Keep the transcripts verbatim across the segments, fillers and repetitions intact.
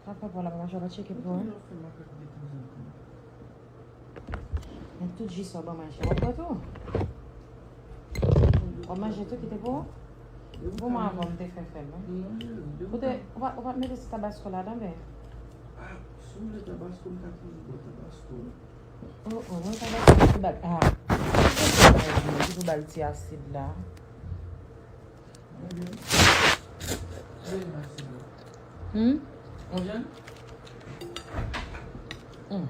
Sa fè pou la, maman, w ap tcheke pou mwen. Men tout ji sa w ban manje, w ap pran tou? W ap manje tou, kite pou ou? Pou mwen, avan m te fè fè l, wi. Ou te, ou pa, ou pa t mete ti tabasko ladan, ben? Ah, si w vle tabasko, m ka toujou ba w tabasko. Oh, oh, mwen tabasko, ki pou ba l, ah. Ki pou ba l ti asid la? Hmm? Hmm.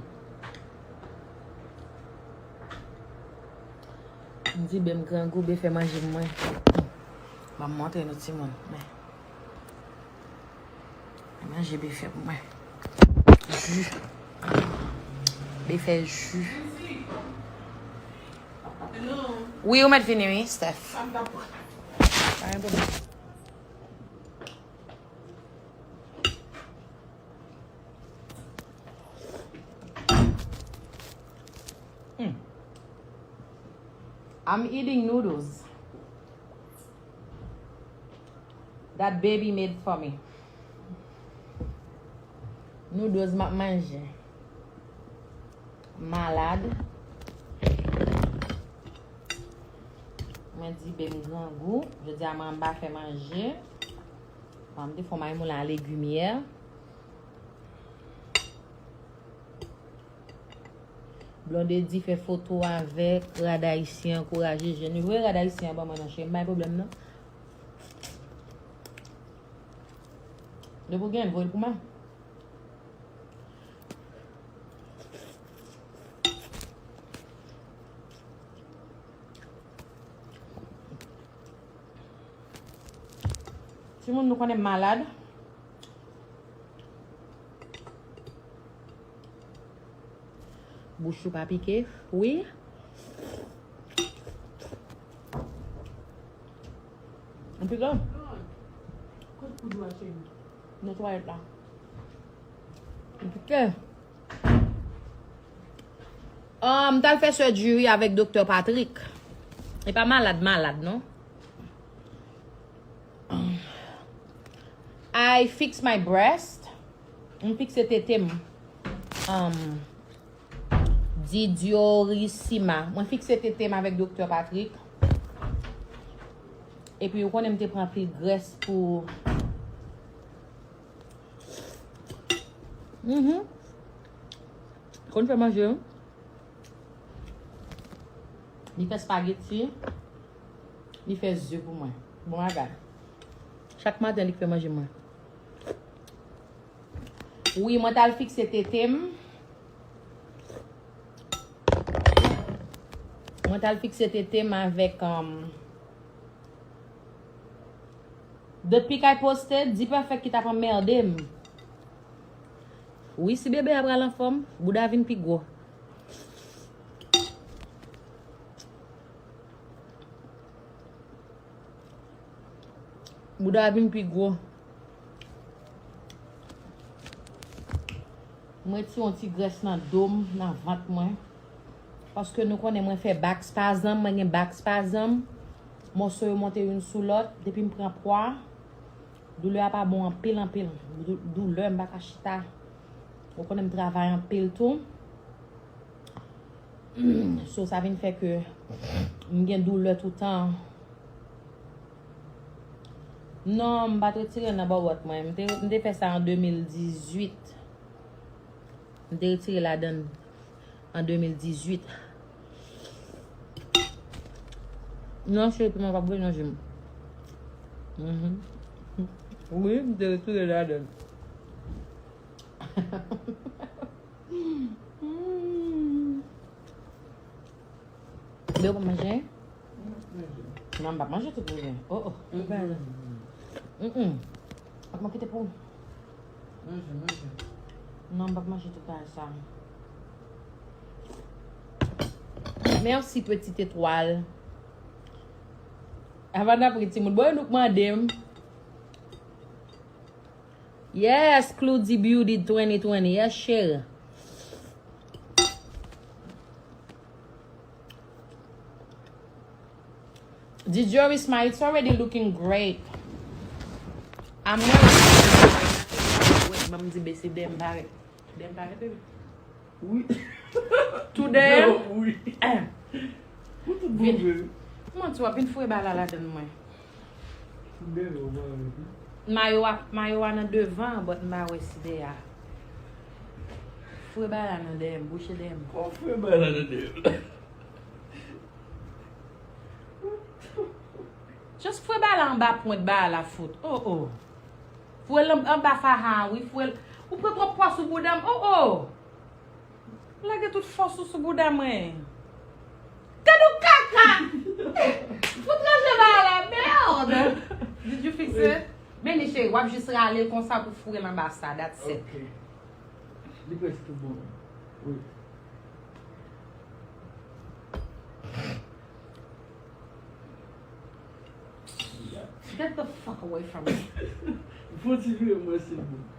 M di, ben, m grangou, ben fè manje mwen. Ban m montre nou timoun. Men. Manje ben fè pou mwen. Ji. Ben fè ji. Wi, ou mèt vini, wi, Steph. Pa gen pwoblèm. Hmm. I'm eating noodles that baby made for me. Noodles m ap manje. Malad. Mwen di ben m grangou. Jodi a mwen anba fè manje. Bon, m te fè yon mayi moule a legim yè. Blondedy fè foto avèk rad ayisyen, ankouraje jèn yo. Voye rad ayisyen an ban mwen non, cheri, m pa gen pwoblèm non. Depi w gen l, voye l pou mwen. Timoun, nou konnen m malad. Bouch ou pa pike, wi. Ou pike? Kot poud ou a, cheri? Nan twalèt la. Ou pike? Ah, m t al fè surgery avèk Doktè Patrick. E pa malad, malad, non. I fix my breast. M fikse tete m. Um, Didiorisima. Mwen fikse tete m avèk Doktè Patrick. Epi, ou konnen m te pran anpil grès pou. Mhm. Konn fè manje, wi. Li fè spageti. Li fè ze pou mwen. Bon bagay. Chak maten, li k fè manje mwen. Wi, mwen t al fikse tete m. Mwen t al fikse tete m avèk, um, Depi kay poste, D-Perfect ki t ap anmède m. Wi, si bebe a pral anfòm, bouda vin pi gwo. Bouda vin pi gwo. Mwen retire yon ti grès nan do m, nan vant mwen. Paske nou konnen mwen fè back spasm, mwen gen back spasm. Mòso yo monte youn sou lòt. Depi m pran pwa, doulè a pa bon anpil, anpil. Dou-, doulè, m pa ka chita. Ou konnen m travay anpil tou. So, sa vin fè ke m gen doulè toutan. Non, m pa t retire nan bòbòt mwen. M te, m te fè sa an de mil dizuit. M te retire ladann an de mil dizuit. Non, cheri, piman p ap grenn nan je m. Mhm. Wi, m te retire ladann. Hmm. Bebe, w pa manje? Non, m p ap manje tout bebe. Oh, oh. Mm-mm. Ak mwen kite pou ou. Manje, manje. Non, m p ap manje tout bagay sa. Merci, petite étoile. Avan n ap ri, timoun. Bon, nou k mande m. Yes, Cloudy Beauty twenty twenty. Yes, cheri. Didiorisma, it's already looking great. I'm wearing, wait, ban m di Bese dèyè m parèt. Dèyè m parèt, baby. Wi. Tou dèyè m. Wi. Eh. Ou tout bon, baby. Kòman w ap vin foure bala ladann mwen? Tou dèyè ou parèt, wi. Mayo a, mayo a nan devan, but m pa wè si dèyè a. Foure bala nan dèyè m, bouche dèyè m. Kòman foure bala nan dèyè m? Just foure bala anba pwent bala fout. Oh, oh. Foure l anba faha, wi. Foure l. Ou pran twòp pwa sou bouda m. Oh, oh. Lage tout fòs ou sou bouda mwen. Gad yon kaka! Fout ranje bala, merde! Did you fix it? Men li cheri, w ap jis rale l konsa pou foure l anba sa, that's it. Ok. Li prèske tout bon. Wi. Get the fuck away from me. Fò ti vire mwen silvouplè.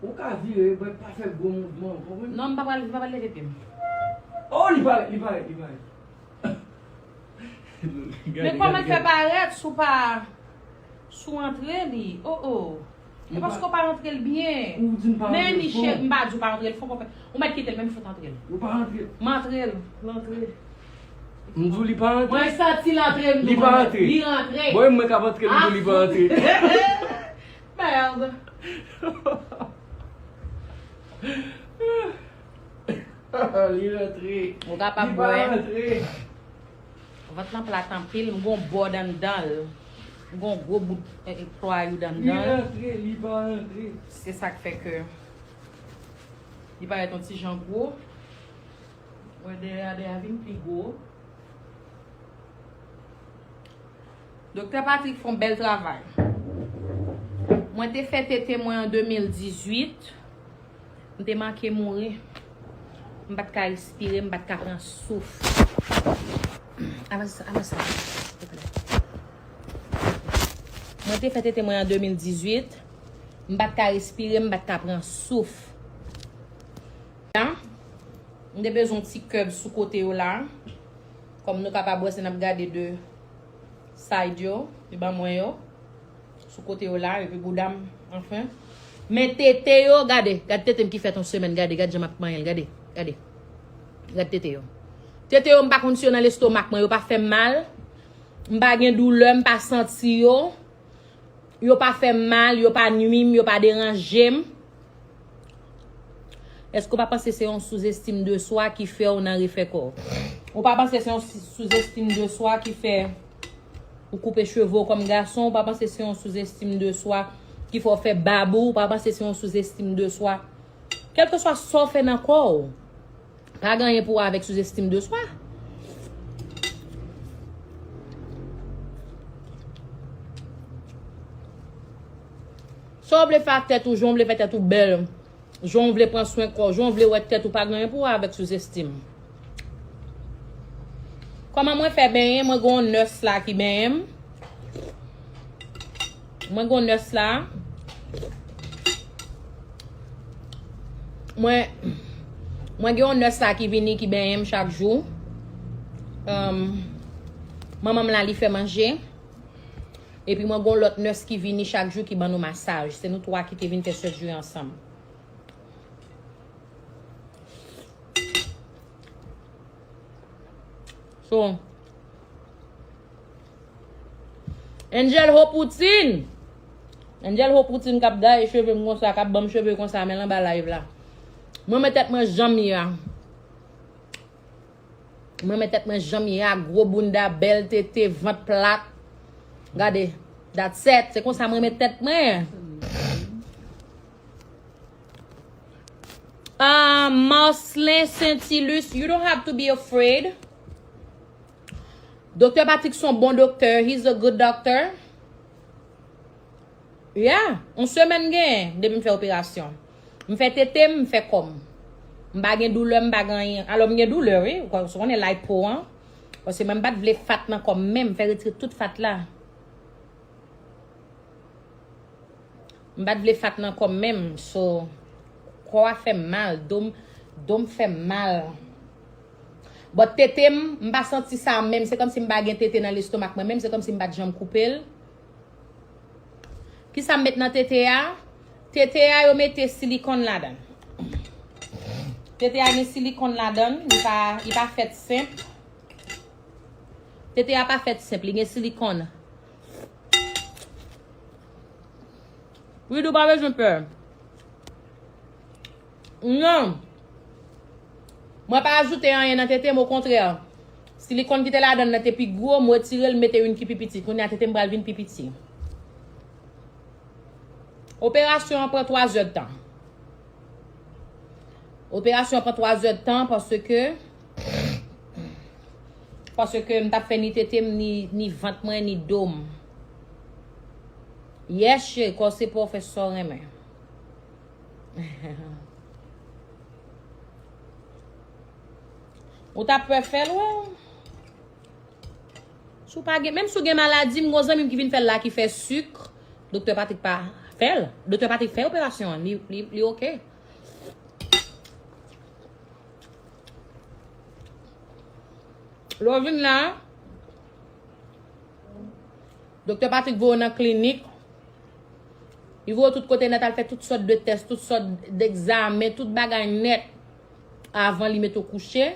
Ou ka vire, men pa fè gwo mouvman, ou konprann? Non, m pa pral, m pa pral leve pye m. Oh, li parèt, li parèt, li parèt. Men kòman l fè parèt si w pa, si w antre li? Oh, oh. E paske w pa antre l byen. Ou di m pa antre l fò. Men li chè, m pa di w pa antre l fò, konpè. Ou mèt kite l, men m fout antre l. Ou pa antre l. M antre l, l antre. M di w li pa antre. Mwen santi l antre m. Li pa antre. Li rantre. Bon, e mwen k ap antre l, m di w li pa antre. Merde. Li rantre. Ou kapab Li pa wè. Rantre. Vant lan plat anpil, m gon bòd anndan l. M gon gwo bout eh, eh, plwayou Li anndan l. Rantre, li pa rantre. Se sa k fè ke li parèt yon ti jan gwo. Wè dèyè a, dèyè a vin pi gwo. Doktè Patrick fè yon bèl travay. Mwen te fè tete mwen an de mil dizuit. M te manke mouri. M pa t ka respire, m pa t ka pran souf. Avanse sa, avanse sa, silvouplè. Mwen te fè tete mwen an de mil dizuit. M pa t ka respire, m pa t ka pran souf. La, m te bezwen yon ti kèb sou kote yo la. Kòm nou kapab wè, se n ap gade de side yo, li ban mwen yo. Sou kote yo la, epi bouda m, anfen. Men tete yo, gade, gad tete m ki fèt yon semèn, gade, gad jan m ap manyen l, gade, gade. Gad tete yo. Tete yo, m pa konn si yo nan lestomak mwen, yo pa fè m mal. M pa gen doulè, m pa santi yo. Yo pa fè m mal, yo pa nwi m, yo pa deranje m. Èske w pa panse se yon souzestim de swa ki fè w nan refè kò w? Ou pa panse se yon si- souzestim de swa ki fè ou koupe cheve w kòm gason? Ou pa panse se yon souzestim de swa ki fè w fè bab ou? Ou pa panse se yon souzestim de swa? Kèlkeswa sa w fè nan kò w, pa gen anyen pou wè avèk souzestim de swa. Sa w vle fè ak tèt ou, jan w vle fè tèt ou bèl, jan w vle pran swen kò w, jan w vle wè tèt ou, pa gen anyen pou wè avèk souzestim. Kòman mwen fè benyen? Mwen gen yon nès la ki benyen m. Mwen gen yon nès la. Mwen, mwen gen yon nès la ki vini, ki benyen m chak jou. Um, manman m la, li fè manje. Epi mwen gen yon lòt nès ki vini chak jou, ki ban nou masaj. Se nou twa ki te vin fè sèjiri ansanm. So, Angel Hopoutine. Angel Hopoutine k ap daye cheve m konsa, k ap ban m cheve konsa, men l anba live la. Mwen men tèt mwen jan m ye a. Mwen men tèt mwen jan m ye a, gwo bounda, bèl tete, vant plat. Gade, that's it. Se konsa mwen men tèt mwen. Ah, Marcelin Saintilus, you don't have to be afraid. Doktè Patrick se yon bon doktè. He's a good doctor. Yeah, yon semèn gen depi m fè operasyon. M fè tete m, m fè kò m. M pa gen doulè, m pa gen anyen. Alò, m gen doulè, wi. Ou konnen lipo an. Paske mwen, m pa t vle fat nan kò m menm. M fè retire tout fat la. M pa t vle fat nan kò m menm, so, kò a fè m mal, do m, do m fè m mal. But tete m, m pa santi sa menm, se kòmsi m pa gen tete nan lestomak mwen menm, se kòmsi m pa t janm koupe l. Kisa m met nan tete a? Tete a, yo mete silikòn ladan. Tete a gen silikòn ladan, li pa, li pa fèt senp. Tete a pa fèt senp, li gen silikòn. Wi, ou pa bezwen pè. Non. Mwen pa ajoute anyen nan tete m, okontrè. Silikòn ki te ladan nan te pi gwo, m retire l, m mete youn ki pi piti. Kounye a tete m pral vin pi piti. Operasyon an pran twa zè tan. Operasyon an pran twa zè tan paske, paske m t ap fè ni tete m, ni, ni vant mwen, ni do m. Yes, cheri, kò se pa w fè sa w renmen. Ou t ap pè fè l, wè. Si w pa gen, menm si w gen maladi, m gon zanmi m ki vin fè l la ki fè sik. Doktè Patrick pa fè l. Doktè Patrick fè operasyon an. Li, li, li oke. Lè w vin la, Doktè Patrick voye w nan klinik. Li voye w tout kote nèt, al fè tout sòt de tès, tout sòt degzamen, tout bagay nèt avan li mete w kouche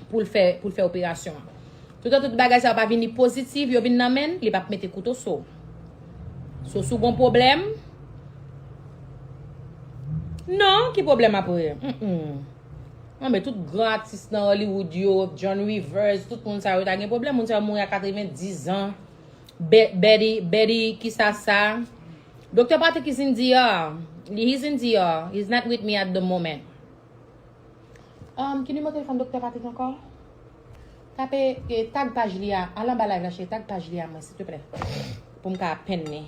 pou l fè, pou l fè operasyon an. Toutan tout bagay sa yo pa vini pozitif, yo vin nan men l, li p ap mete kouto sou w. So, si w gon pwoblèm, non, ki pwoblèm apre? Mm-mm. Non, men tout gran atis nan Hollywood yo, John Rivers, tout moun sa yo ta gen pwoblèm. Moun sa yo mouri a katrevendiz an. Be-, Betty, Betty, kisa sa? Doktè Patrick is in D R. He's in D R. He's not with me at the moment. Um, ki nimewo telefòn Doktè Patrick ankò? Tape, eh, tag paj li a. Al anba live la, cheri. Tag paj li a mwen, silteplè. Pou m ka penn li.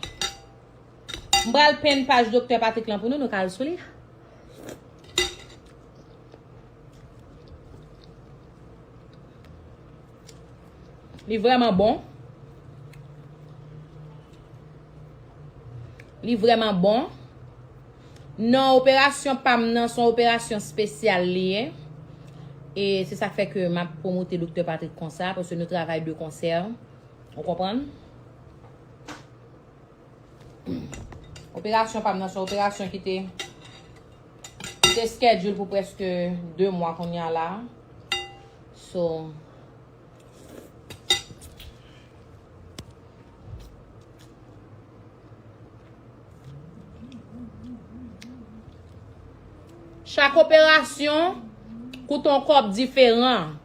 M pral penn paj Doktè Patrick lan pou nou, nou ka al sou li. Li vrèman bon. Li vrèman bon. Non, operasyon pa m nan, se yon operasyon espesyal li ye. E se sa k fè ke m ap pwomote Doktè Patrick konsa, paske nou travay de konsè. Ou konprann? Operasyon pa m nan, se yon operasyon ki te, ki te schedule pou prèske de mwa kounye a la. So, chak operasyon koute yon kòb diferan.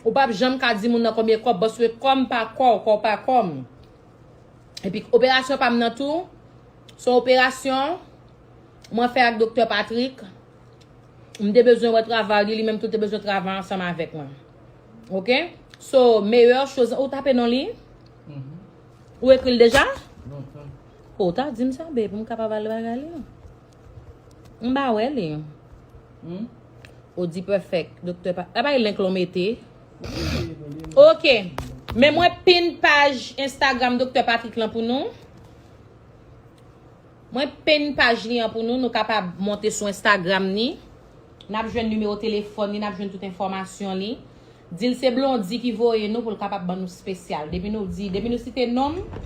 Ou p ap janm ka di moun nan konbyen kòb, paske kò m pa kò w, kò w pa kò m. Epi operasyon pa m nan tou, se yon operasyon mwen fè ak Doktè Patrick. M te bezwen wè travay li, li menm tou te bezwen travay ansanm avèk mwen. Oke? So, meilleure chose, ou tape non li? Mhm. Ou ekri l deja? Lontan. Ou ta di m sa, be, pou m kapab al bagay li. M pa wè li. Hmm? Ou di perfect. Doktè Pa-, apa e link lan w mete? Ok. Men mwen pin paj Instagram Doktè Patrick lan pou nou. Mwen pin paj li an pou nou. Nou kapab monte sou Instagram ni. N ap jwenn nimewo telefòn li, n ap jwenn tout enfòmasyon li. Di l se Blondy ki voye nou pou l kapab ban nou spesyal. Depi nou di, depi nou site non m,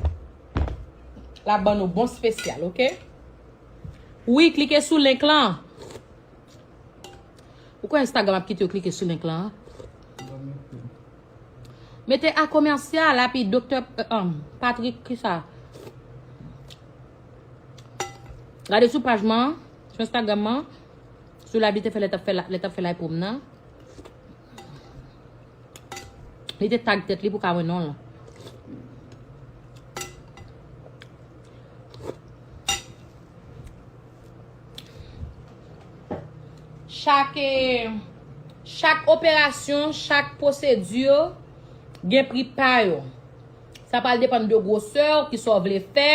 l ap ban nou bon spesyal, ok? Wi, klike sou link lan. Ou kwè Instagram ap kite yo klike sou link lan? Mete a komèsyal, epi Doktè, eh, um, Patrick, kisa? Gade sou paj mwen, sou Instagram mwen, sou live li te fè lè t ap fè la, lè t ap fè live pou m nan. Li te tag tèt li pou ka wè non l. Chak, eh, chak operasyon, chak pwosedi gen pri pa yo. Sa pral depann de gwosè w, kisa w vle fè.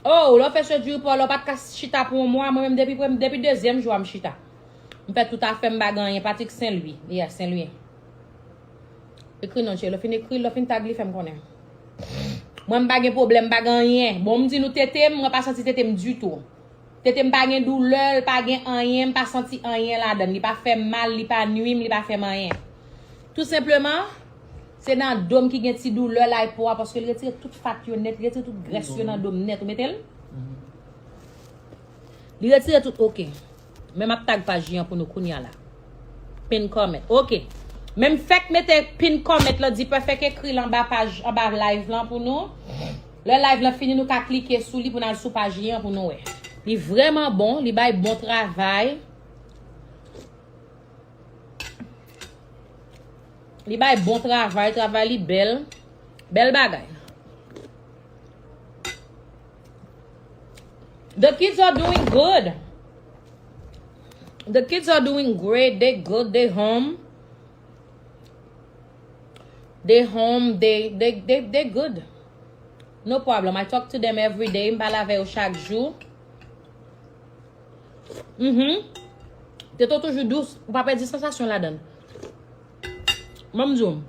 Oh, lè w fè chirurji pa w, lè w pa t ka chita pou yon mwa, mwen menm depi premye, depi dezyèm jou a m chita. M fè tout afè m, m pa gen anyen. Patrick Saint-Louis. Yeah, Saint-Louis. Ekri non, cheri. Lè w fin ekri, lè w fin tag li, fè m konnen. Mwen, m pa gen pwoblèm, m pa gen anyen. Bon, m di nou tete m, mwen pa santi tete m ditou. Tete m pa gen doulè, l pa gen anyen, m pa santi anyen ladan l. Li pa fè m mal, li pa nwi m, li pa fè m anyen. Tou senpleman, Se nan do m ki gen ti doulè la e po a, paske li retire tout fat yo nèt, li retire tout grès yo nan do m nèt. Ou mete l? Li retire tout, ok. Men m ap tag paj li an pou nou kounye a la. Pin comment. Ok. Men m fèk mete pin comment lan, di Perfect ekri l anba paj, anba live lan pou nou. Lè live lan fini, nou ka klike sou li pou n al sou paj li an pou nou wè. Li vrèman bon, li bay bon travay. Li bay bon travay, travay li bèl. Bèl bagay. The kids are doing good. The kids are doing great. They good. They home. They home. They they they they good. No problem. I talk to them every day. M pale avè yo chak jou. Mhm. Tete w toujou dous, ou pa pèdi sansasyon ladan l. Ban m di w.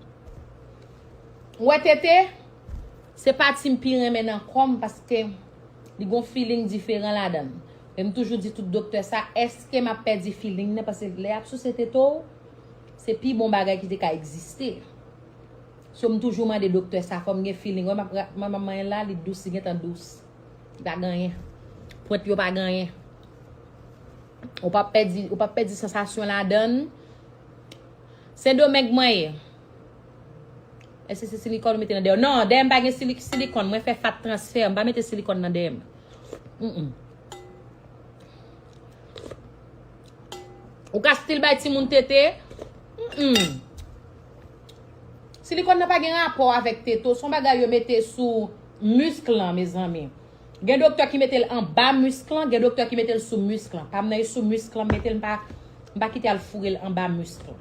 Ou wè tete, se pati m pi renmen nan kò m paske li gon feeling diferan ladan l. E m toujou di tout doktè sa, èske m ap pèdi feeling nan? Paske lè y ap souse tete w, se pi bon bagay ki te ka egziste. So m toujou mande doktè sa, fò m gen feeling. Wè m ap ra-, manman manyen la, li dous, li gentan dous. Li pa gen anyen. Pwent yo pa gen anyen. Ou p ap pèdi, ou p ap pèdi sansasyon ladan l. Sendomeng mwen ye. Èske se silikòn ou mete nan dèyè w? Non, dèyè m pa gen sili-, silikòn. Mwen fè fat transfè. M pa mete silikòn nan dèyè m. Mm-mm. Ou ka still bay timoun tete. Mm-mm. Silikòn nan pa gen rapò avèk tete w. Se yon bagay yo mete sou misk lan, mezanmi. Gen doktè ki mete l anba misk lan, gen doktè ki mete l sou misk lan. Pa m nan e sou misk lan, m mete l, m pa, m pa kite al foure l anba misk lan.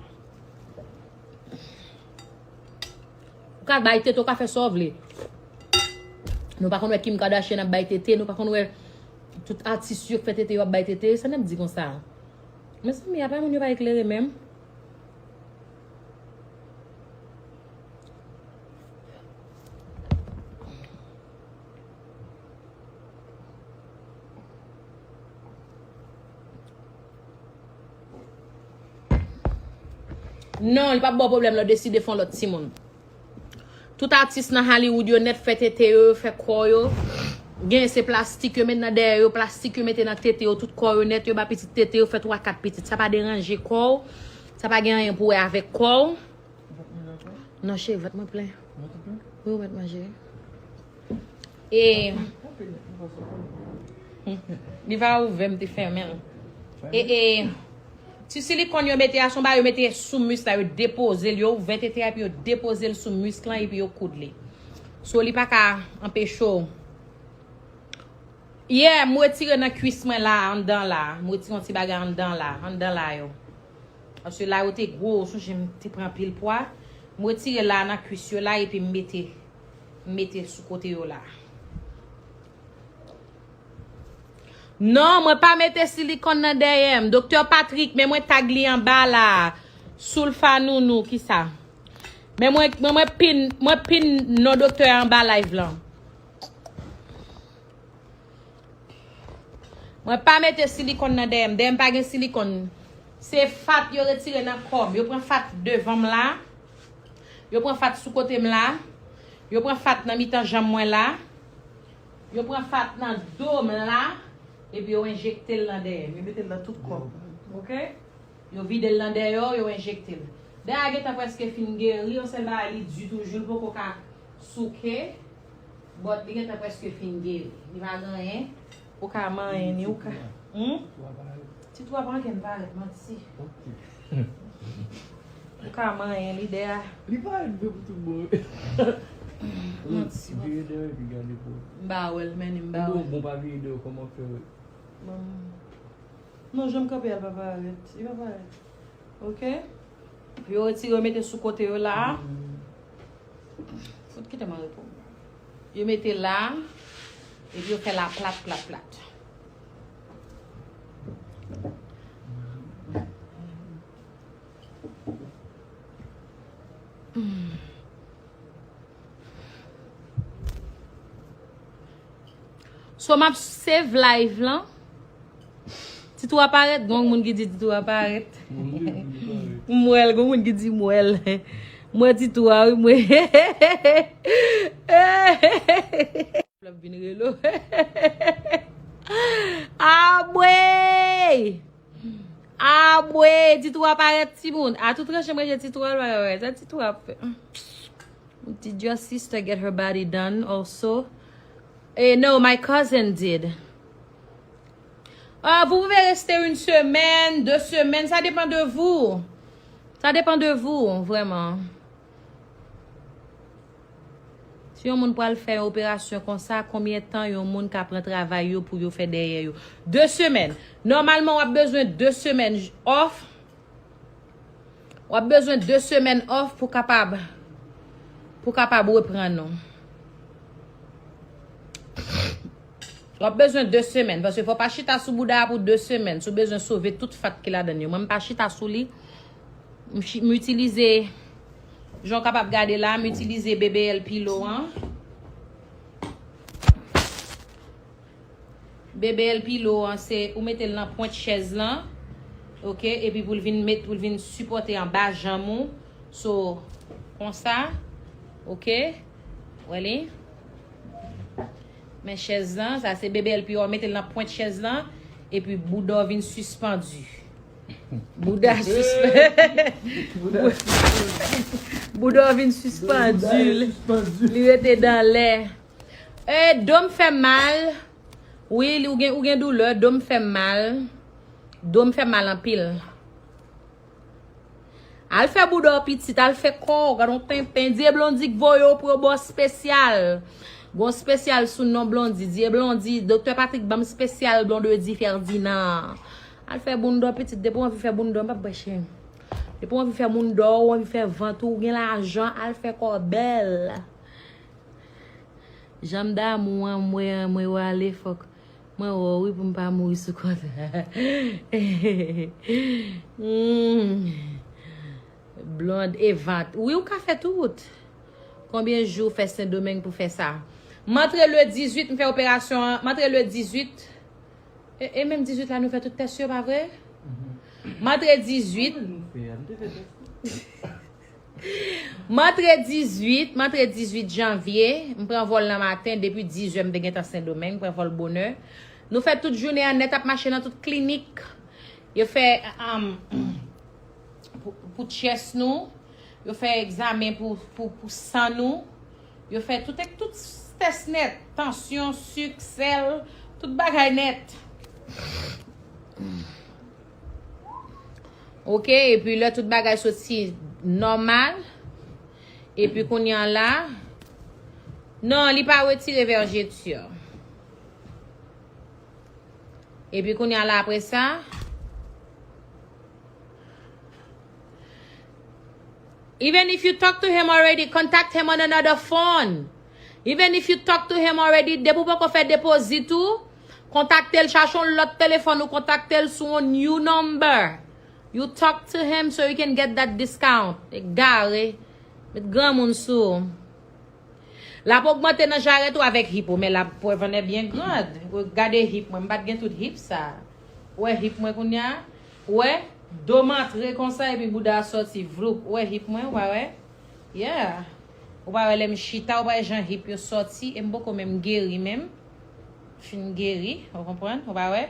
Ou ka bay tete, ou ka fè sa w vle. Nou pa konn wè Kim Kardashian ap bay tete, nou pa konn wè tout atis yo k fè tete yo ap bay tete. Sa n ap di konsa? Mezanmi, apa moun yo pa eklere menm? Non, li p ap ba w pwoblèm lè w deside fè yon lòt timoun. Tout atis nan Hollywood yo nèt fè tete yo, yo fè kò yo. Gen se plastik yo met nan dèyè yo, plastik yo mete nan tete yo, tout kò yo nèt, yo ba pitit tete yo, fè twa kat pitit. Sa pa deranje kò w, sa pa gen anyen pou wè avèk kò w. Non, cheri, vant mwen plen. Wi, ou mèt manje. E li va ouvè, m te fèmen l. E, e ti silikòn yo mete a, se yon bagay yo mete sou mis la, yo depoze l, yo ouvè tete a, epi yo depoze l sou mis lan, epi yo koud li. So, li pa ka anpeche w. Yeah, m retire nan kwis mwen la, anndan la. M retire yon ti bagay anndan la, anndan la yo. Paske la yo te gwo, ou sonje m te pran anpil pwa. M retire la nan kwis yo la, epi m mete, m mete sou kote yo la. Non, mwen pa mete silikòn nan dèyè m. Doktè Patrick, men mwen tag li anba la. Soulfa Nounou, kisa? Men mwen, mwen, mwen pin, mwen pin non doktè a anba live lan. Mwen pa mete silikòn nan dèyè m. Dèyè m pa gen silikòn. Se fat yo retire nan kò m. Yo pran fat devan m la. Yo pran fat sou kote m la. Yo pran fat nan mitan janm mwen la. Yo pran fat nan do m la. Epi yo enjekte l nan dèyè m. Yo mete l nan tout kò m. Oke? Yo vide l nan dèyè w, yo enjekte l. Dèyè a gentan prèske fin geri, yon sèl bagay li di toujou, l poko ka souke, but li gentan prèske fin geri. Li pa gen anyen. Ou ka manyen ni, ou ka. Hmm? Ti twa pa ankenn parèt, manti. Ou ka manyen li dèyè a. Li parèt vre pou tout bon. Manti. Vire dèyè epi gade pou. M pa wè l, men m pa wè l. Bon, bon, pa vire dèyè, kòman fè wè? Bon. Non, jan m kanpe a, l pa parèt. Li pa parèt. Oke? Yo retire, yo mete sou kote yo la. Fout kite m an repo. Yo mete la. Epi yo fè la plat, plat, plat. Hmm. So, m ap save live lan. Ti tou a parèt, gon moun ki di ti tou a parèt. M wè l, gon moun ki di m wè l. Mwen ti tou a wi, mwen. L ap vin relo. Abwe! Abwe! Ti tou a parèt timoun. A tout tranche mwen je ti tou a l bagay. Sa ti tou a ap fè. Did your sister get her body done also? Eh, no, my cousin did. Ah, vous pouvez rester une semaine, deux semaines, ça dépend de vous. Ça dépend de vous, vraiment. Si yon moun pral fè yon operasyon konsa, konbyen tan yon moun ka pran travay yo pou yo fè dèyè yo? De semèn. Nòmalman, w ap bezwen de semèn j-, off. W ap bezwen de semèn off pou kapab, pou kapab reprann ou. W ap bezwen de semèn, paske fò w pa chita sou bouda a pou de semèn. Si w bezwen sove tout fat ki ladan l yo. Mwen, m pa chita sou li. M chi-, m itilize, jan w kapab gade la, m itilize B B L pillow an. B B L pillow an, se ou mete l nan pwent chèz lan, oke, epi pou l vin met, pou l vin sipòte anba janm ou. So, konsa, oke, wè li. Men chèz lan, sa se B B L pillow, ou mete l nan pwent chèz lan, epi bouda w vin sispann. Bouda sispann. Bouda sispann. Bouda w vin sispann. Bouda sispann. Li rete dan lè. E, do m fè mal. Wi, li, ou gen, ou gen doulè, do m fè mal. Do m fè mal anpil. Al fè bouda w pitit, al fè kò w, gad on tenten. Dye Blondy k voye w pou yo ba w spesyal. Gon spesyal sou non Blondy. Dye Blondy, Doktè Patrick ban m spesyal Blondedy Ferdinand. Al fè bounda w pitit, depi w anvi fè bounda w, m p ap bwè chen. Depi w anvi fè bounda w, w anvi fè vant ou, w gen lajan, al fè kò w bèl. Jan m damou an, mwen, mwen wale fòk mwen wè w wi pou m pa mouri sou kont. Hmm. Blonde e vant. Wi, ou ka fè tout. Konbyen jou w fè Sendomeng pou fè sa? M antre le dizuit, m fè operasyon an. M antre le dizuit. E, e menm dizuit la, nou fè tout tès yo, pa vre? M antre dizuit. M antre dizuit, m antre dizuit janvye. M pran vòl nan maten, depi dizuit m te gentan Sendomeng, m pran vòl bonè. Nou fè tout jounen an nèt ap mache nan tout klinik. Yo fè, um, pou, pou chest nou, yo fè egzamen pou, pou, pou san nou, yo fè tout, tout tès nèt, tansyon, sik, sèl, tout bagay nèt. Oke, epi lè tout bagay soti nòmal, epi kounye a la, non, li pa retire vèjeti a. Epi kounye a la apre sa, even if you talk to him already, contact him on another phone. Even if you talk to him already, depi w poko fè depozit ou, kontakte l, chache yon lòt telefòn ou kontakte l sou yon new number. You talk to him so you can get that discount. Egare. Met granmoun sou ou. L ap ogmante nan jarèt ou avèk hip ou, men l ap pwèvanè byen grand. Gade hip mwen, m pa t gen tout hip sa. Ou wè hip mwen kounye a? Ou wè? Do m antre konsa epi bouda a sòti, vloup. Ou wè hip mwen, ou pa wè? Yeah. Ou pa wè lè m chita, ou pa wè jan hip yo sòti, e m poko menm geri menm. Fin geri, ou konprann? Ou pa wè?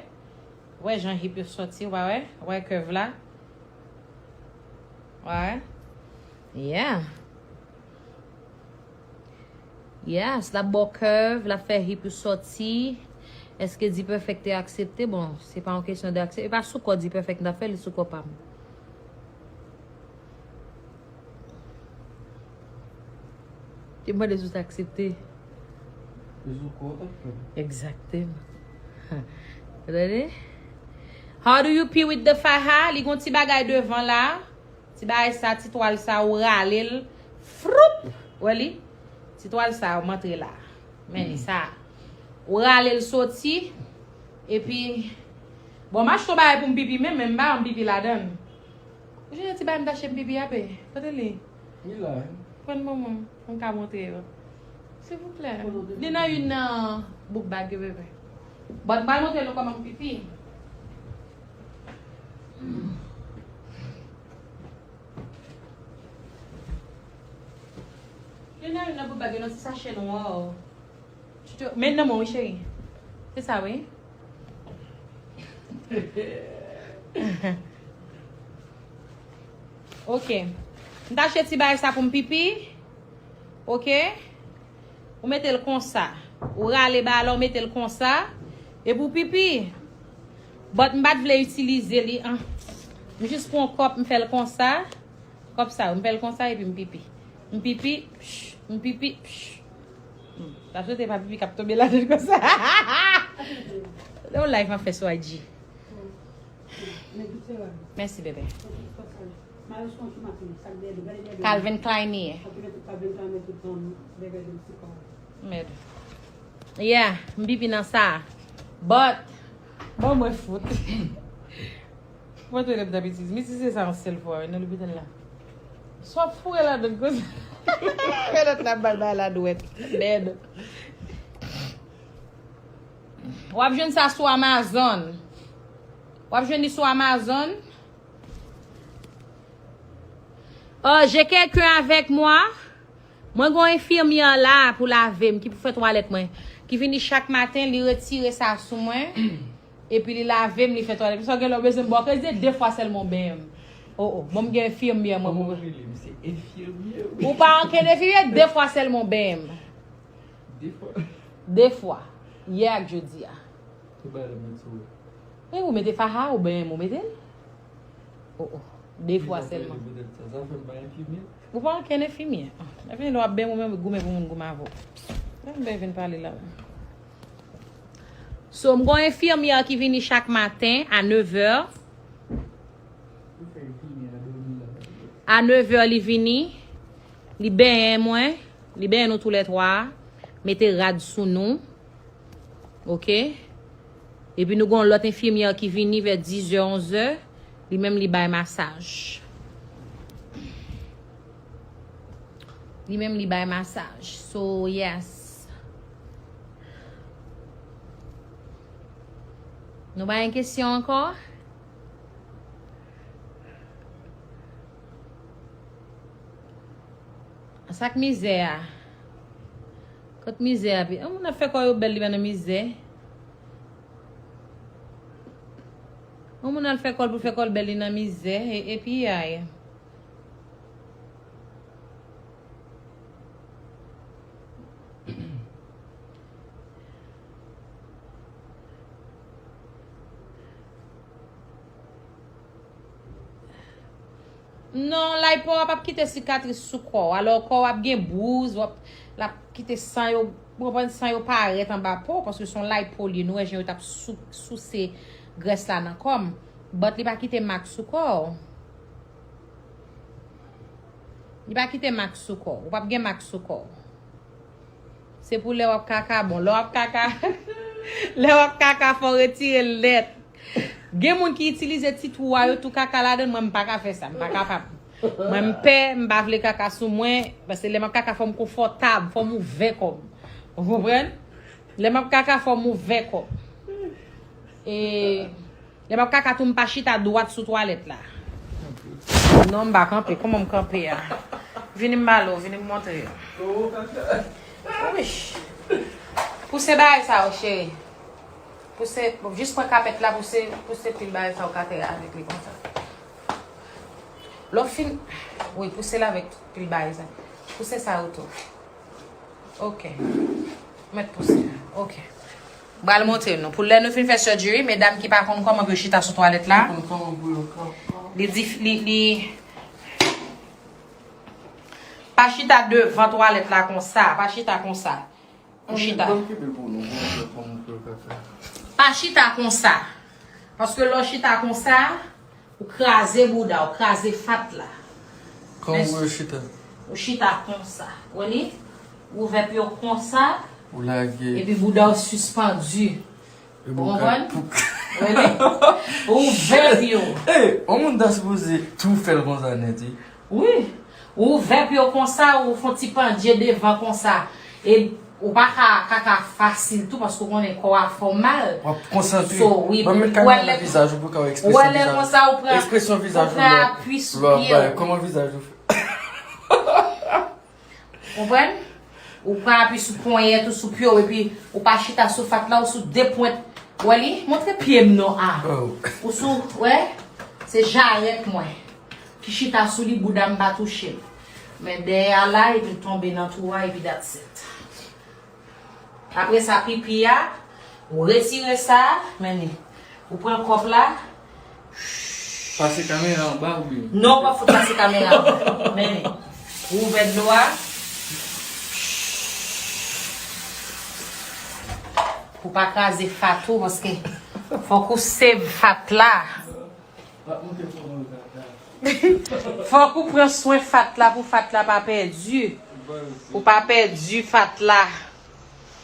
Ou wè jan hip yo sòti, ou pa wè? Ou wè curve la? Ou pa wè? Yeah. Yes, l ap ba w curve, l ap fè hip ou sòti. Èske D-Perfect te aksepte? Bon, se pa yon kesyon de aksepte. E pa sou kò D-Perfect m t ap fè, li sou kò pa m. Te mande si w t aksepte. Li sou kò w t ap fè. Egzakteman. Tande? How do you pee with the faja? Li gon ti bagay devan la. Ti bagay sa, ti twal sa, ou rale l. Froup! Wè li? Ti twal sa, ou antre la. Men li sa. Ou rale l soti. Epi, bon, m achte yon bagay pou m pipi menm, men m pa janm pipi ladan l. Ou sonje ti bagay m t achte m pipi a, pe? Kote li? Li la, wi. Pran ban mwen, pou m ka montre yo. Silvouplè. Li nan youn nan book bag yo, bebe. But m pral montre nou kòman m pipi. Gen nan youn nan bout bag yo nan ti sachè nwa. Tuto-, men nan men w wi, cheri. Se sa, wi. Ok. M t achte ti bagay sa pou m pipi. Ok. Ou mete l konsa. Ou rale bagay la, ou mete l konsa. Epi w pipi. But m pa t vle itilize li, an. M jis pran kòp, m fè l konsa. Kòb sa yo, m fè l konsa epi m pipi. M pipi, psh, m pipi, psh. Hmm. Sa sou te pa pipi k ap tonbe ladan konsa. Se yon live m ap fè sou I G. Mèsi, bebe. Calvin Klein ye. Mèd. Yeah, m pipi nan sa. But, bon, mwen fout. Mwen te lè m t ap itilize. M itilize sa yon sèl fwa, wi, nan lopital la. Sa w ap foure ladan konsa. Fè lòt la bal bay la dwèt. Mèd. W ap jwenn sa sou Amazon. W ap jwenn li sou Amazon. Oh, j'ai quelqu'un avec moi. Mwen gen yon enfimyè la pou lave m, ki pou fè twalèt mwen. Ki vini chak maten, li retire sa sou mwen. Epi li lave m, li fè twalèt. Sa gen lè w bezwen m ba w kredi, de fwa sèlman w benyen m. Oh, oh. Bon, m gen enfimyè mwen pou. Kòman w rele m? Se enfimyè, wi. Ou pa ankenn enfimyè, de fwa sèlman w benyen m. De fwa? De fwa. Yè ak jodi a. Ou pa lè mwen sou. E ou mete faha, ou benyen m, ou mete l? Oh, oh. De fwa sèlman. Sa, sa fè m pa enfimyè. Ou pa ankenn enfimyè. Ah, enfimyè, lè w ap benyen m, ou menm goumen pou moun goumen avè w. Lè m benyen vin pale la. So, m gen yon enfimyè ki vini chak maten a nèf è. A nèf è li vini, li benyen mwen, li benyen nou toulètwa, mete rad sou nou. Ok? Epi nou gen yon lòt enfimyè ki vini vè diz è, onz è, li menm li bay masaj. Li menm li bay masaj. So, yes. Nou pa gen kesyon ankò? Sa k mizè a? Kot mizè a pi? Yon moun ap fè kò yo bèl, li pa nan mizè. Yon moun al fè kò l pou fè kò l bèl, li nan mizè. E, epi ay. Non, lipo a p ap kite sikatris sou kò w. Alò, kò w ap gen bouz, w ap, l ap kite san yo, w konprann, san yo parèt anba po w, paske se yon lipo li ye. Nou wè jan yo t ap sou-, souse grès la nan kò m. But li pa kite mak sou kò w. Li pa kite mak sou kò w. Ou p ap gen mak sou kò w. Se pou lè w ap kaka, bon, lè w ap kaka, lè w ap kaka, fò w retire l nèt. Gen moun ki itilize ti twou a yo tou kaka ladan l, mwen m pa ka fè sa, m pa kapab. Mwen m pè, m pa vle kaka sou mwen, paske lè m ap kaka fò m konfòtab, fò m ouvè kò m. Ou konprann? Lè m ap kaka fò m ouvè kò m. E Lè m ap kaka tou, m pa chita dwat sou twalèt la. Non, m pa kanpe. Kòman m kanpe a? Vini m ba l ou, vini m montre w. Wi. Pouse bagay sa yo, cheri. Pouse, jis pran kapèt la, pouse, pouse pil bagay sa yo k atè avèk li konsa. Lè w fin, wi, pouse l avèk tout pil bagay sa. Pouse sa yo tou. Ok. Mèt pouse. Ok. M pral montre nou. Pou lè nou fin fè surgery, medam ki pa konn kòman pou yo chita sou twalèt la, konn kòman pou yo kanpe. Li di, li, li, pa chita devan twalèt la konsa. Pa chita konsa. Ou chita. Ban m kenbe l pou nou, pou nou wè kòman pou yo ka fè. Pa chita konsa. Paske lè w chita konsa, ou kraze bouda, ou kraze fat la. Kòman pou yo chita? Ou chita konsa. Ou li? Ou ouvè pye w konsa. Ou lage. Epi bouda w sispandi. Ou konprann? Ou li? Ou ouvè pye w. Ey, yon moun ta sipoze tou fè l konsa nèt, wi. Wi. Ou ouvè pye w konsa, ou fè yon ti pandye devan konsa. E ou pa ka kaka fasil tou, paske ou konnen kò a fè w mal. W ap konsantre. So, wi, ban m met kamera nan vizaj ou pou w ka wè ekspresyon vizaj ou. Ou wè lè konsa, ou pran, ekspresyon vizaj ou, ou pran apui sou pye w. Kòman vizaj ou fè? Konprann? Ou pran api sou ponyèt ou, sou pye w, epi ou pa chita sou fat la, ou sou de pwent. Wè li? Montre pye m non a. Ou sou, wè? Se jarèt mwen ki chita sou li, bouda m pa touche l. Men dèyè a la, epi l tonbe nan twou a, epi that's it. Apre sa, pipi a, ou retire sa, men li. Ou pran kòp la. Pase kamera anba oubyen? Non, w p ap fout pase kamera anba. Men li. Ou ouvè dlo a. Pou pa kraze fat ou, paske fòk ou save fat la. Fòk ou pran swen fat la pou fat la pa pèdi. Ou pa pèdi fat la.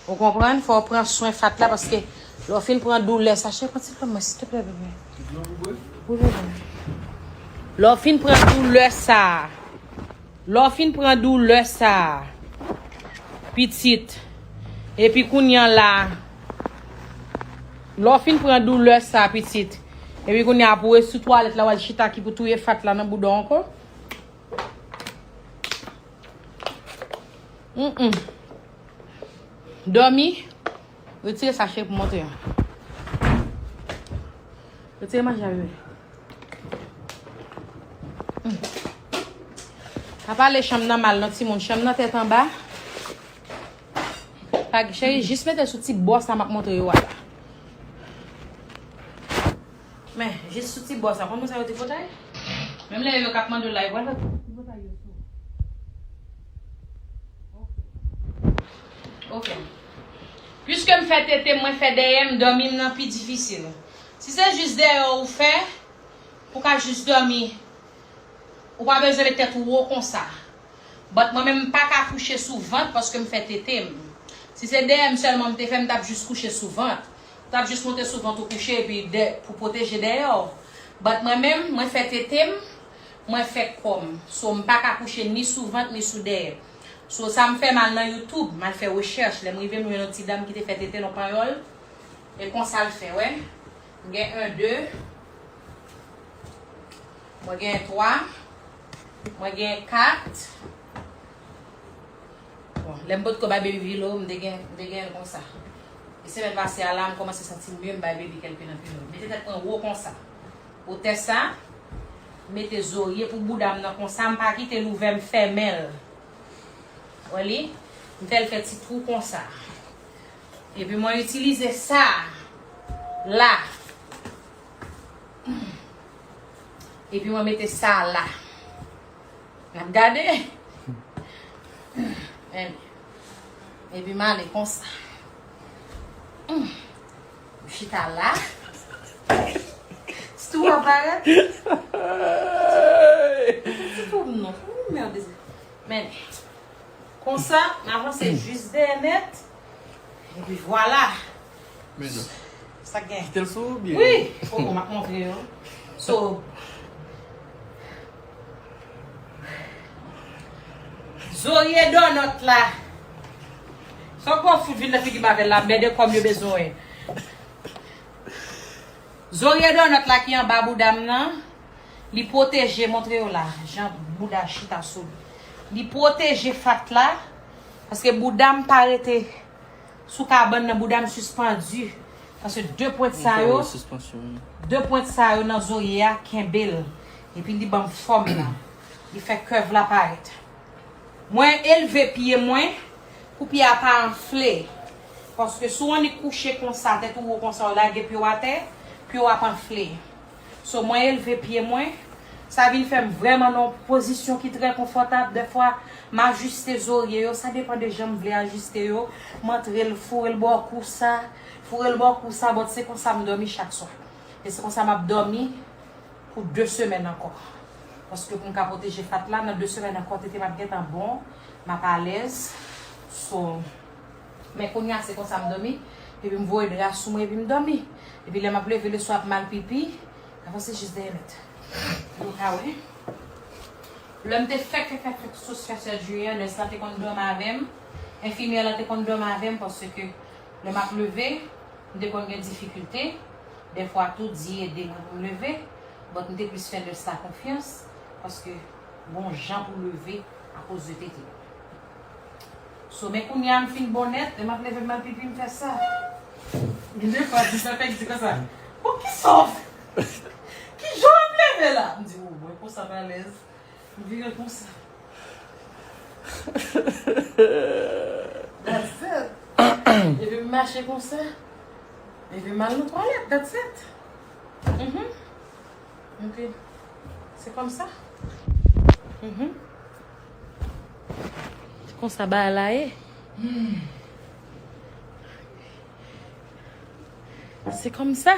Ou konprann? Fò w pran swen fat la paske lè w fin pran doulè sa, chè pran ti dlo mwen, silteplè, bebe. Wi, bebe. Lè w fin pran doulè sa, lè w fin pran doulè sa, pitit, epi kounye a la, lè w fin pran doulè sa, pitit, epi kounye a pou w sou twalèt la, w al chita ki pou touye fat la nan bouda w ankò. Mm, mm. Dòmi. Retire sa, cheri, pou montre an. Retire manje a, bebe. Mm. Pa pale chanm nan mal non, timoun. Chanm nan tèt anba. Pa, cheri, jis mete sou ti bò sa m ap montre yo a la. Men, jis sou ti bò sa. Konn moun sa yo te potay? Menm lè yo k ap mande w la, yo pral fè ti potay yo sou. Ok. Ok. Piske m fè tete, mwen fè dèyè m, dòmi m nan pi difisil. Si se jis dèyè w ou fè, ou ka jis dòmi. Ou pa bezwen met tèt ou wo konsa. But mwen menm, m pa ka kouche sou vant paske m fè tete m. Si se dèyè m sèlman m te fè, m t ap jis kouche sou vant. M t ap jis monte sou vant ou kouche epi dè, pou pwoteje dèyè w. But mwen menm, mwen fè tete m, mwen fè kò m. So, m pa ka kouche ni sou vant ni sou dèyè. So, sa m fè, m al nan YouTube, m al fè rechèch. Lè m rive, m jwenn yon ti dam ki te fè tete l, yon panyòl. E konsa l fè, wè. M gen en, de. Mwen gen twa. Mwen gen kat. Bon, lè m potko bay baby pilo, m te gen, m te gen l konsa. E semèn pase a la, m kòmanse santi m mye, m bay baby kèk pilo nan pilo. Mete tèt mwen wo konsa. Wotè sa, mete zorye pou bouda m nan konsa, m pa kite l ouvè, m fèmen l. Wè li? M fè l fè ti twou konsa. Epi mwen itilize sa la. Epi mwen mete sa la. N ap gade. Epi m ale konsa. M chita la. Ti twou a parèt. Ti twou m non. Ou mède. Men. Konsa, m avanse jis dèyè nèt. Epi vwala. Men non. Sa k gen? Kite l sou ou byen? Wi. Poko, m ap montre yo. So, zorye donòt la. Sa w pran fout vin nan figi m avè l la, mède kòm yo bezwen. Zorye donòt la ki anba bouda m nan, li pwoteje, montre yo la, jan bouda chita sou li. Li pwoteje fat la, paske bouda m pa rete sou kabann nan, bouda m sispandi. Paske de pwent sa yo, de pwent sa yo nan zorye a kenbe l. Epi li ban m fòm la. Li fè curve la parèt. Mwen elve pye mwen pou pye a pa anfle. Paske si w annik kouche konsa, tèt ou wo konsa, w lage pye w atè, pye w ap anfle. So, mwen elve pye mwen, sa vin fè m vrèman nan yon pozisyon ki trè konfòtab. Dèfwa, m ajiste zorye yo, sa depann de jan m vle ajiste yo. M antre l, foure l bò kou sa, foure l bò kou sa, but se konsa m dòmi chak swa. E se konsa m ap dòmi pou de semèn ankò. Paske pou m ka pwoteje fat la, nan de semèn ankò, tete m ap gentan bon, m ap alèz. So, men kounye a, se konsa m dòmi. Epi m voye dra sou mwen, epi m dòmi. Epi lè m ap leve leswa ap mal pipi, avanse jis dèyè nèt. Ou ka wè. Lè m te fèk, fèk, fèk, fèk sou fè sèjeri a, nès la te konn dòmi avè m. Enfimyè la te konn dòmi avè m, paske lè m ap leve, m te konn gen difikilte. Dèfwa tou, di ede mwen pou m leve, but m te plis fè nès la konfyans, paske gon jan pou leve akoz de tete. So, men kounye a m fin bon nèt, lè m ap leve m al pipi, m fè sa. Gen de fwa, di sa fèk di konsa. Bon, ki sa w fè? Ki jan w ap leve la? M di, o, mwen konsa m alèz. M vire konsa. That's it. Epi m mache konsa. Epi m al nan twalèt. That's it. Mhm. Ok. Se konsa. Mhm. Se konsa bagay la ye. Se konsa.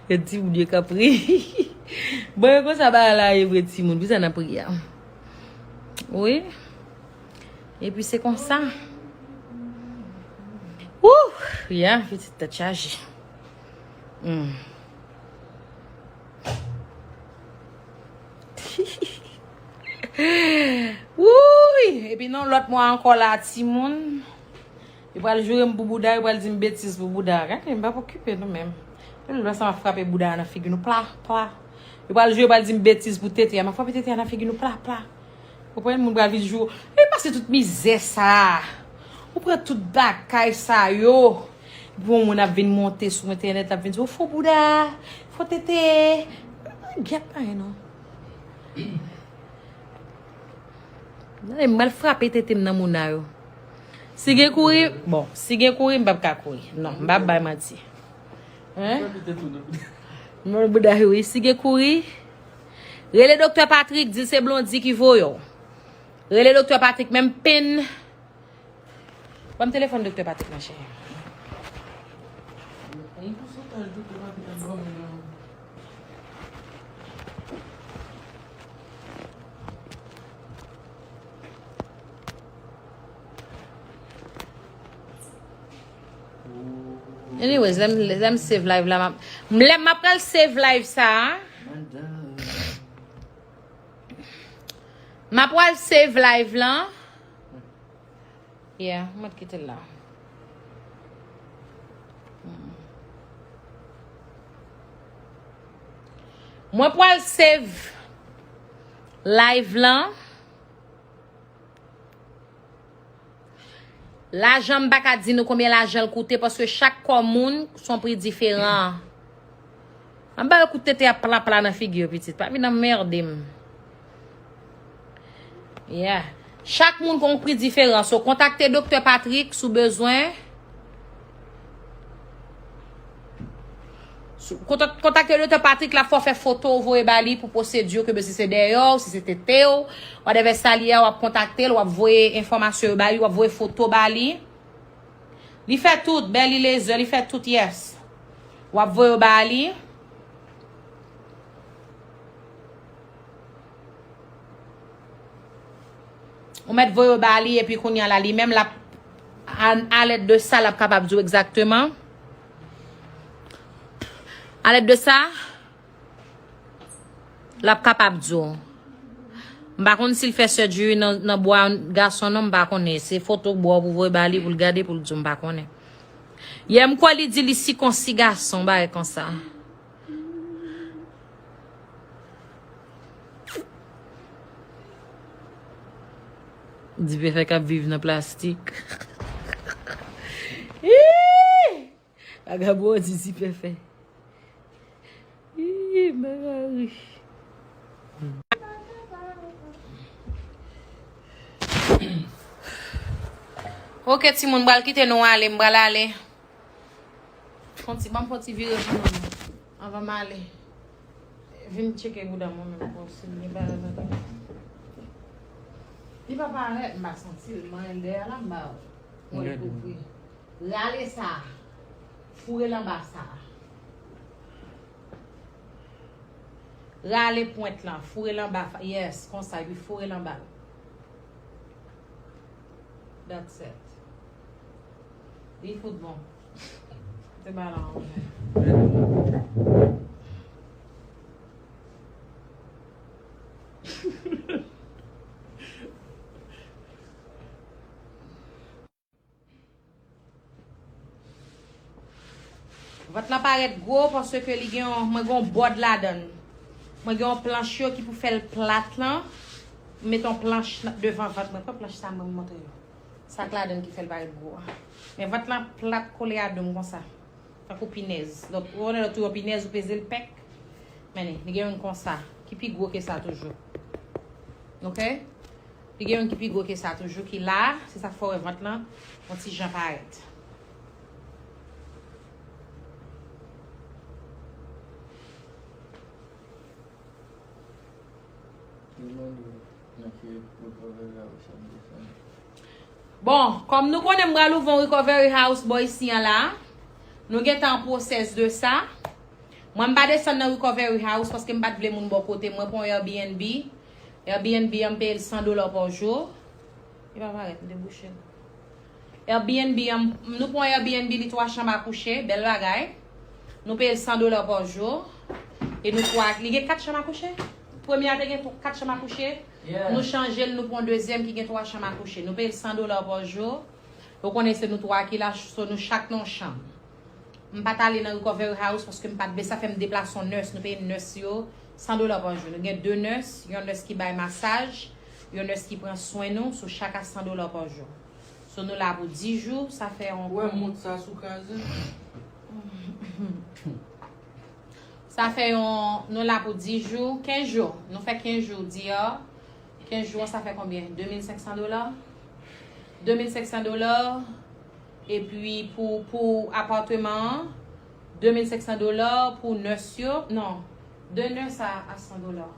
Yo di moun yo k ap ri. Bon, e konsa bagay la ye vre, timoun. Poukisa n ap ri a? Wi. Epi se konsa. Wouh! Ya, pitit tèt chaje. Hmm. Wouy! Epi nan lòt mwa ankò la, timoun. Yo pral joure m pou bouda, yo pral di m betiz pou bouda. Gade, m p ap okipe nou menm. Lè sa m ap frape bouda a nan figi nou, pla, pla. Yo pral joure, yo pral di m betiz pou tete a. M ap frape tete a nan figi nou, pla, pla. Konprann? Moun pral vin joure. E pase tout mizè sa. Ou pran tout bagay sa yo. Epi yon moun ap vin monte sou entènèt, l ap vin di, "O, fo bouda, fo tete." Gyèt pa non. Gade, m pral frape tete m nan moun a yo. Si gen kouri, bon, si gen kouri, m p ap ka kouri. Non, m p ap bay manti. Hein? Mwen bouda wi, si gen kouri, rele Doktè Patrick, di l se Blondy ki voye w. Rele Doktè Patrick, menm pen. Ban m telefòn Doktè Patrick, monchè. Yon pousantaj Doktè Patrick ap ba mwen nan. Anyways, lè m, lè m save live la, m ap, lè m ap pral save live sa a. M ap pral save live lan. Yeah, mwen kite l la. Mm. Mwen pral save live lan. Lajan, m pa ka di nou konbyen lajan l koute, paske chak kò moun se yon pri diferan. Anba yo kout tete a pla pla nan figi yo, pitit. Pa vin anmède m. Yeah. Chak moun gon pri diferan. So, kontakte Doktè Patrick si w bezwen. Sou, kontak-, kontakte Doktè Patrick, l ap fè w fè foto, w voye ba li pou pwosedi ke bezwen, si se dèyè w, si se tete w, whatever sa li ye, w ap kontakte l, w ap voye enfòmasyon yo ba li, w ap voye foto ba li. Li fè tout, belly laser, li fè tout, yes. W ap voye yo ba li. Ou mèt voye yo ba li, epi kounye a la, li menm, l ap, a, alèd de sa, l ap kapab di w egzakteman. Alèd de sa, l ap kapab di w. M pa konn si l fè surgery nan, nan bwa gason non, m pa konnen. Se foto bwa pou voye ba li pou l gade, pou l di w, m pa konnen. Yè, m kwè li di li sikonsi gason, bagay konsa. Dipèfè k ap viv nan plastik. Ih! Vagabon di Dipèfè. Ih, Mari. Ok, timoun, m pral kite nou ale, m pral ale. Fon ti, ban m fon ti vire pou nou menm. Anvan m ale. Vin tcheke bouda mwen menm pou si l gen bagay nan tèt. Li pa parèt, m pa santi l. Manyen l dèyè la, m ba ou. Mwen dekouvri. Rale sa. Foure l anba sa. Rale pwent lan. Foure l anba. Fa-, yes, konsa, epi foure l anba. That's it. Li fout bon. Se pa la anyen. Vant lan parèt gwo paske li gen yon, mwen gen yon bòd ladan l. Mwen gen yon planch yo ki pou fè l plat lan. M met yon planch nan, devan vant mwen. Pran planch sa mwen montre yo. Sa k ladan ki fè l parèt gwo a. Men vant lan plat kole a do m konsa. Tankou pinèz. Lòt, ou konnen lòt ou yon pinèz, ou peze l pèk. Men li, li gen youn konsa. Ki pi gwo ke sa toujou. Oke? Li gen youn ki pi gwo ke sa toujou, ki la. Se sa k fè w wè vant lan yon ti jan parèt. Bon, kòm nou konnen m pral ouvè yon recovery house bò isi an la, nou gentan an pwosès de sa. Mwen, m pa desann nan recovery house paske m pa t vle moun bò kote mwen pou yon Airbnb. Airbnb an, m peye l san dola pa jou. Li pa parèt, m te bouche l. Airbnb an, nou pran Airbnb, li twa chanm a kouche, bèl bagay. Nou peye l san dola pa jou. E nou twa, li gen kat chanm a kouche? Premye a te gen tw-, kat chanm a kouche. Yeah. Nou chanje l, nou pran dezyèm ki gen twa chanm a kouche. Nou peye l san dola pa jou. Ou konnen se nou twa ki la, so nou chak nan yon chanm. M pa t ale nan recovery house paske m pa t vle, sa fè m deplase yon nurse, nou peye nurse yo san dola pa jou. Nou gen de nurse, yon nurse ki bay masaj, yon nurse ki pran swen nou, so chak a san dola pa jou. So nou la pou dis jou, sa fè yon... Ou wè mont sa sou kraze? Sa fè yon, nou la pou dis jou, kenz jou. Nou fè kenz jou deyò. Kenz jou an, sa fè konbyen? De mil senk san dola. De mil senk san dola. Epi pou, pou apatman an, de mil senk san dola. Pou nurse yo, non. De nurse a, a san dola.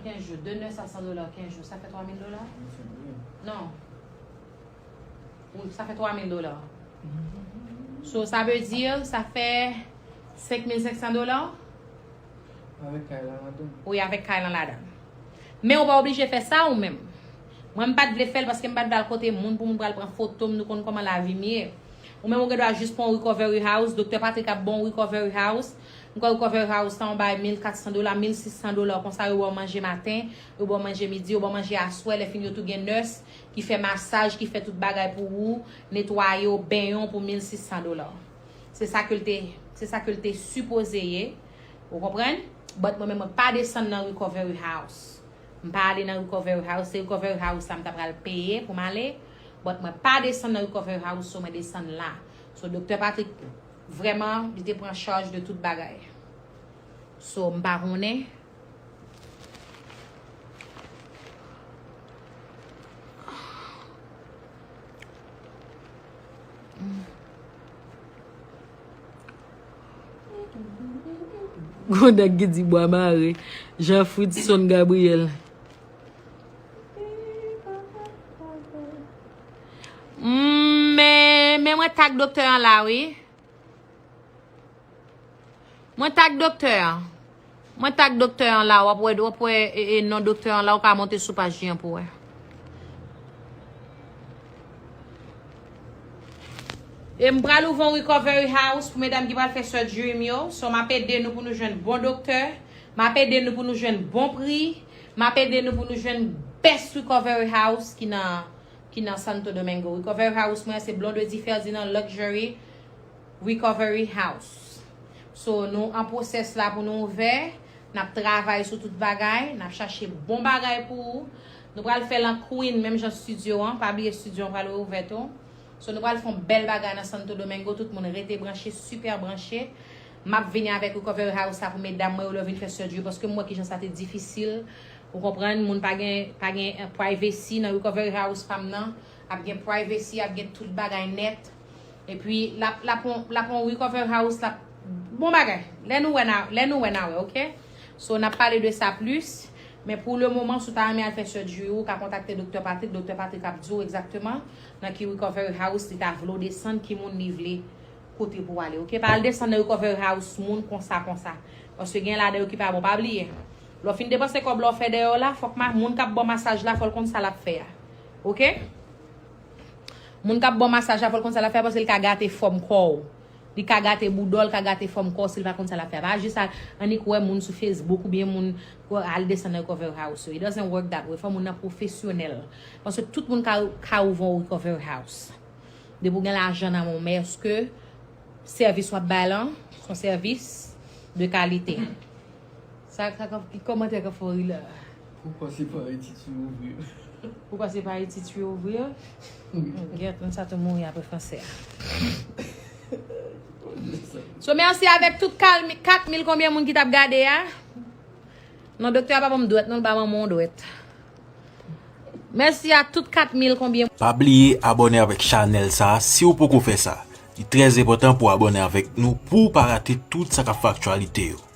Kenz jou. De nurse a san dola, kenz jou. Sa fè twa mil dola? Non. Ou, sa fè twa mil dola. So, sa vle di, sa fè senk mil senk san dola? Avèk kay la ladan. Wi, avèk kay lan ladan. Men ou pa oblije fè sa ou menm. Mwen, m pa t vle fè l paske m pa t vle al kote moun pou moun pral pran foto m, nou konn kòman lavi m ye. Ou menm ou gen dwa jis pran yon recovery house, Doktè Patrick ap ba w yon recovery house. M kwè recovery house sa yon bay mil kat san dola, mil sis san dola, konsa yo ba w manje maten, yo ba w manje midi, yo ba w manje aswè, lè fini yo tou gen nurse ki fè masaj, ki fè tout bagay pou ou, netwaye w, benyen w pou mil sis san dola. Se sa ke l te, se sa ke l te sipoze ye. Ou konprann? But mwen menm, mwen pa desann nan recovery house. M pa ale nan recovery house. Se recovery house sa m ta pral peye pou m ale. But mwen pa desann nan recovery house, so mwen desann la. So, Doktè Patrick, vrèman, li te pran chaj de tout bagay. So, m pa konnen. Gon nèg ki di bwa mare, Jean Fritson Gabriel. Mm, men, men mwen tag doktè an la, wi. Mwen tag doktè an. Mwen tag doktè an la, w ap wè, w ap wè, e, e, non doktè an la, ou ka monte sou paj li an pou wè. E m pral ouvè yon recovery house pou medam ki pral fè surgery m yo. So, m ap ede nou pou nou jwenn bon doktè. M ap ede nou pou nou jwenn bon pri. M ap ede nou pou nou jwenn best recovery house ki nan, ki nan Santo Domingo. Recovery house mwen se Blondedy Ferdinand Luxury Recovery House. So, nou an pwosès la pou nou ouvè. N ap travay sou tout bagay. N ap chache bon bagay pou ou. Nou pral fè l an Queen, menm jan studio an. Pa bliye studio an pral reouvè tou. So, nou pral fè yon bèl bagay nan Santo Domingo. Tout moun rete branche, super branche. M ap vini avèk Recovery House la pou medam mwen yo lè yo vin fè surgery, paske m wè kijan sa te difisil. Ou konprann, moun pa gen, pa gen, eh, privacy nan Recovery House pa m nan. Ap gen privacy, ap gen tout bagay nèt. Epi, l ap, l ap on, l ap on Recovery House, l ap bon bagay. Lè nou wè na, lè nou wè na wè, oke? So, n ap pale de sa plis. Men pou le moman, si w ta renmen al fè surgery, ou ka kontakte Doktè Patrick. Doktè Patrick ap di w egzakteman nan ki Recovery House li ta vle w desann, ki moun li vle kote pou w ale, oke? Pa al desann nan Recovery House moun konsa, konsa. Paske gen ladan yo ki pa bon. Pa bliye, lè w fin depanse kòb la w fè dèyè w la, fòk ma-, moun k ap ba w masaj la, fò l konn sa l ap fè a. Oke? Moun k ap ba w masaj la, fò l konn sa l ap fè a, paske l ka gate fòm kò w. Li ka gate bouda w, l ka gate fòm kò w si l pa konn sa l ap fè a. Pa jis al annik wè moun sou Facebook oubyen moun al desann nan Recovery House yo. It doesn't work that way. Fò moun nan pwofesyonèl. Paske tout moun ka, ka ouvè yon Recovery House. Depi w gen lajan nan men w, men èske sèvis w ap bay lan se yon sèvis de kalite? Sa, sa, ki kòmantè k ap fè w ri la? Pourquoi c'est pas Haïti qui ouvre? Pourquoi c'est pas Haïti qui ouvre? Gèt, nou sa tou mouri apre fransè a. So, mèsi avèk tout kat mil konbyen moun ki t ap gade a. Non, doktè a pa ban m dwèt, non, l ba manman w dwèt. Mèsi a tout kat mil konbyen. Pa bliye abòne avèk chanèl sa a si w poko fè sa. Li trè enpòtan pou abòne avèk nou pou w pa rate tout sa k ap fè aktyalite yo.